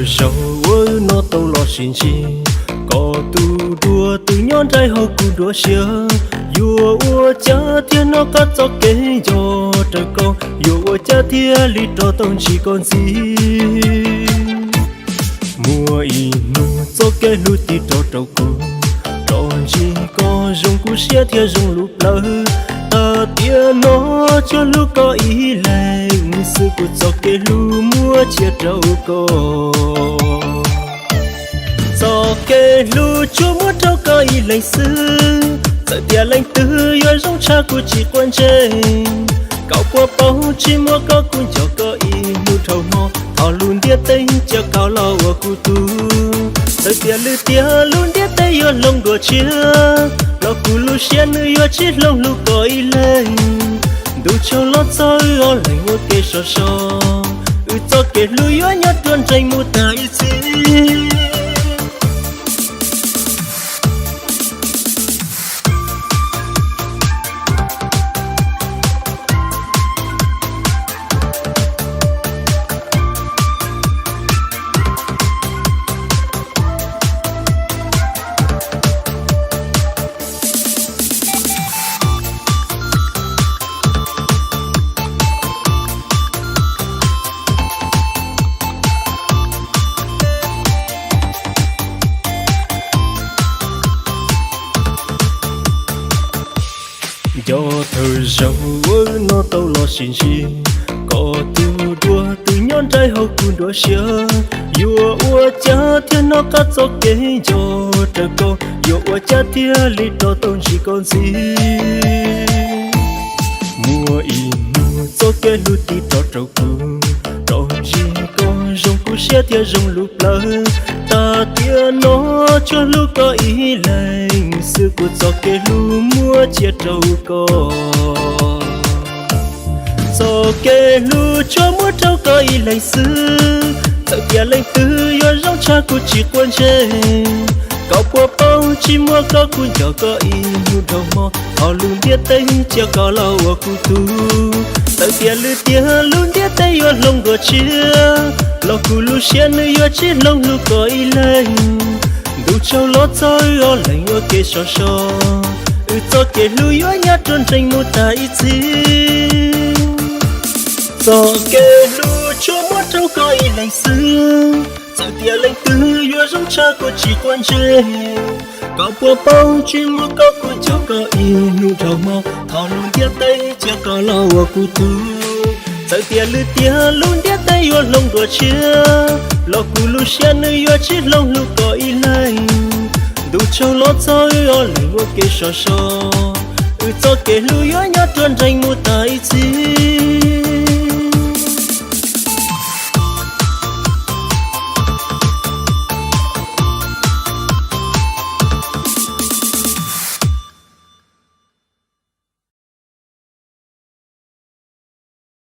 Zaum uas wb no tau los sib ntsib, koj tus dua twb nyob nraim hauv kuv dua siab. Yuav ua cas thiaj hnov qab txoj kev nco raws koj, yuav ua cas thiaj li rov tau ntsib koj ntxiv. Muaj ib hnub txoj kev hlub tig rov rau kuv, rov ntsib koj zoo kuv siab thiab zoo lub plawv. Tag tiam no tsuas hlub koj ib leeg xwb, kuv txoj kev hlub muab cia rau koj. Txoj kev hlub tsuas muab rau koj ib leeg xwb, txawm tias leej twg yuav zoo tshaj kuv tsis quav ntsej. Koj puas paub tsis muaj koj kuv nco koj ib hnub dhau hmo, thov lub ntiaj teb cia koj los ua kuv tug. Txawm tias lwm tiam lub ntiaj teb yuav hloov dua tshiab, los kuv lub siab nws yuav tsis hloov hlub koj ib leeg. Ntuj tsaug los txog wb ob leeg ua ke sov so, wb txoj kev hlub yuav nyob ruaj nrees mus tag ib txhis. Nco thawj zaug uas wb no tau los sib ntsib, koj tus dua twb nyob nraim hauv kuv dua siab. Yuav ua cas thiaj hnov qab txoj kev nco raws koj, yuav ua cas thiaj li rov tau ntsib koj ntxiv. Muaj ib hnub txoj kev hlub tig rov rau kuv, rov ntsib koj zoo kuv siab thiab zoo lub plawv. Tag tiam no tsuas hlub koj ib leeg xwb, kuv txoj kev hlub muab cia rau koj. Txoj kev hlub tsuas muab rau koj ib leeg xwb, txawm tias leej twg yuav zoo tshaj kuv tsis quav ntsej. Koj puas paub tsis muaj koj kuv nco koj ib hnub dhau hmo, thov lub ntiaj teb cia koj los ua kuv tug. Txawm tias lwm tiam lub ntiaj teb yuav hloov dua tshiab, los kuv lub siab nws yuav tsis hloov hlub koj ib leeg. Ntuj tsaug los txog wb ob leeg ua ke sov so, wb txoj kev hlub yuav nyob ruaj nrees mus tag ib txhis. Txoj kev hlub tsuas muab rau koj ib leeg xwb, txawm tias leej twg yuav zoo tshaj kuv tsis quav ntsej. Koj puas paub tsis muaj koj kuv nco koj ib hnub dhau hmo, thov lub ntiaj teb cia koj los ua kuv tug. Txawm tias lwm tiam lub ntiaj teb yuav hloov dua tshiab, los kuv lub siab nws yuav tsis hloov hlub koj ib leeg. Ntuj tsaug los txog wb ob leeg ua ke sov so, wb txoj kev hlub yuav nyob ruaj nrees mus tag ib txhis.